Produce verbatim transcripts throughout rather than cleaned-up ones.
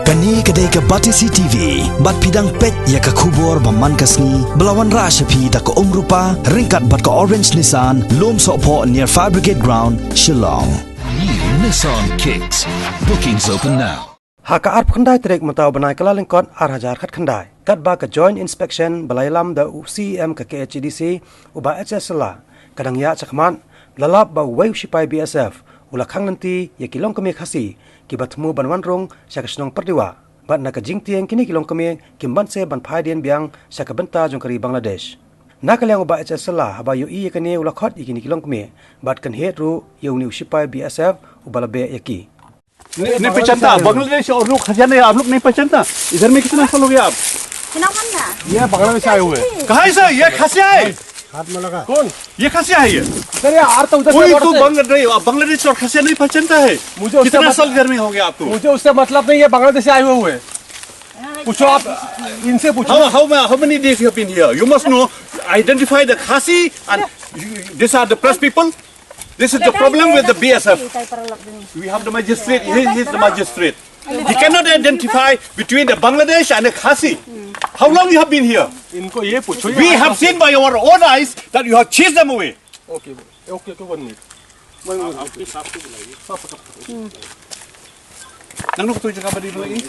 Kane ka dei ka Batesi T V, bad phi dang peit ïa ka khubor ba man ka sngi, ba la wanrah sha phi da ka Umrupa, ryngkat bad ka Orange Nissan, Lumsohphoh near Fire Brigade Ground, Shillong. New Nissan Kicks. Bookings open now. Ha ka arphew khyndai tarik mynta u bnai Kyllalyngkot ar hajar khatkhyndai, katba ka joint inspection ba la ïalam da u C E M ka K H A D C, u Bah H S Shylla, ka dang ïaid shakhmat, la lap ba uwei u shipai B S F u la khang lynti ïa ki longkmie Khasi kiba thmu ban wan rung sha ka shnong Pyrdiwah, bad na ka jingtieng kine ki longkmie kim banse ban phai dien biang sha ka bynta jong ka ri Bangladesh. Na ka liang u Bah H S Shylla haba ïohi ïa kane u la khot ïa kine ki longkmie bad kynhied ruh ïa une u shipai B S F uba la beh ïa ki. नहीं, नहीं पहचानता, बांग्लादेश और लोग खसिया नहीं, आप लोग नहीं पहचानता? इधर में कितना साल हो गया आप? ये बांग्लादेश आए हुए हैं। कहाँ है सर? ये खसिया है। हाथ में लगा। कौन? ये खसिया है ये। सर, ये आर तो उधर से कोई तो बांग्लादेश और खसिया नहीं पहचानता है। मुझे उससे कितना साल इधर में हो गया आपको? मुझे उससे मतलब नहीं है, बांग्लादेश से आए हुए हुए। पूछो आप, इनसे पूछो। How, how, how many days you have been here? You must know, identify the Khasi and you, these are the press people. This is the problem with the B S F. We have the magistrate. He, he is the magistrate. He cannot identify between the Bangladesh and the Khasi. How long you have been here? इनको ये पूछो, ये We have seen by our own eyes that you have chased them away. Okay, okay, okay, one minute. One minute. Nang nuk tu jaga badi lagi.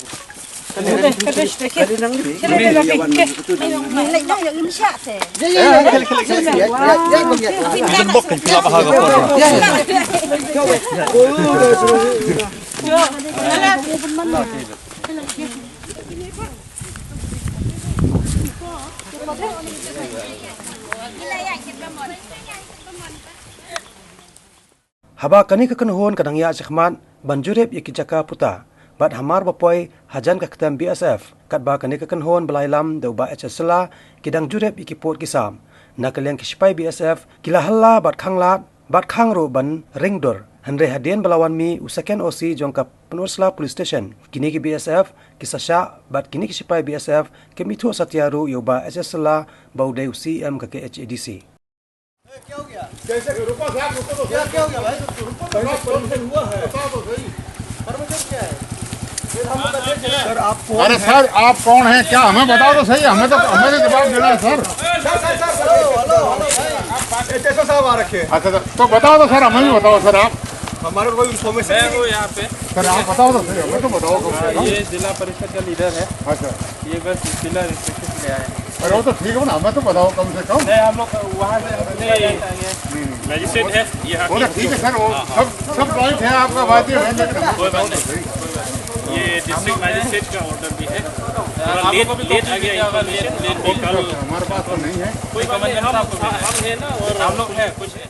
Haba kane ka kynhun ka dang ïaid shakhmat ban jurip ïa ki jaka puta, bad hamar ba poi hajan ka ktem B S F, katba kane ka kynhun ba la ïalam da u Bah H S Shylla ki dang jurip ïa ki pud ki sam, na ka liang ki shipai B S F ki la halla bad khang lad bad khang ruh ban ring dur. Hynrei hadien ba la wan mih u second O C jong ka Pynursla Police Station, kine ki B S F ki sa shah bad kine ki shipai B S F kim ithuh satia ruh ïa u Bah H S Shylla ba u dei u C E M ka K H A D C. कैसे? रुको साहब, रुको तो क्या, क्या हो गया भाई? रुको तो साहब, परमिशन हुआ है। बताओ तो सही। परमिशन क्या है? फिर हम लोग का देश है ना। सर, आप कौन अरे हैं? सर, आप कौन हैं? क्या हमें बताओ तो सही, हमें तो, हमें तो जवाब देना है सर। सर, सर, सर, हेलो, हेलो, हेलो भाई। आप एसएसओ साहब आ रखे हैं। अच्छा, तो, तो बताओ तो सर, हमें भी बताओ सर आप। हमारे को कोई इन्फॉर्मेशन मैं नहीं। वो यहाँ पे। सर, आप बताओ तो सही, हमें तो बताओ कम से हाँ, कम। ये जिला परिषद का लीडर है। अच्छा। ये बस फिलहाल इंस्पेक्शन के लिए आए हैं। अरे, वो तो ठीक है ना, हमें तो बताओ कम से कम। नहीं, हम लोग वहाँ से हम नहीं, मजिस्ट्रेट है, यहाँ वो तो के। ठीक है सर, वो हाँ, हाँ। सब, सब राइट है आपका, बात ये है, लेकिन हमें कोई बात बताओ तो नहीं। सही। ये डिस्ट्रिक्ट मजिस्ट्रेट का ऑर्डर भी है। थोड़ा आप लेट, लोगों को भी लेट आ गया इन्फॉर्मेशन, लेट भी कल हमारे पास तो नहीं है। कोई बात नहीं, हम, हम हैं ना, और हम लोग हैं, कुछ है।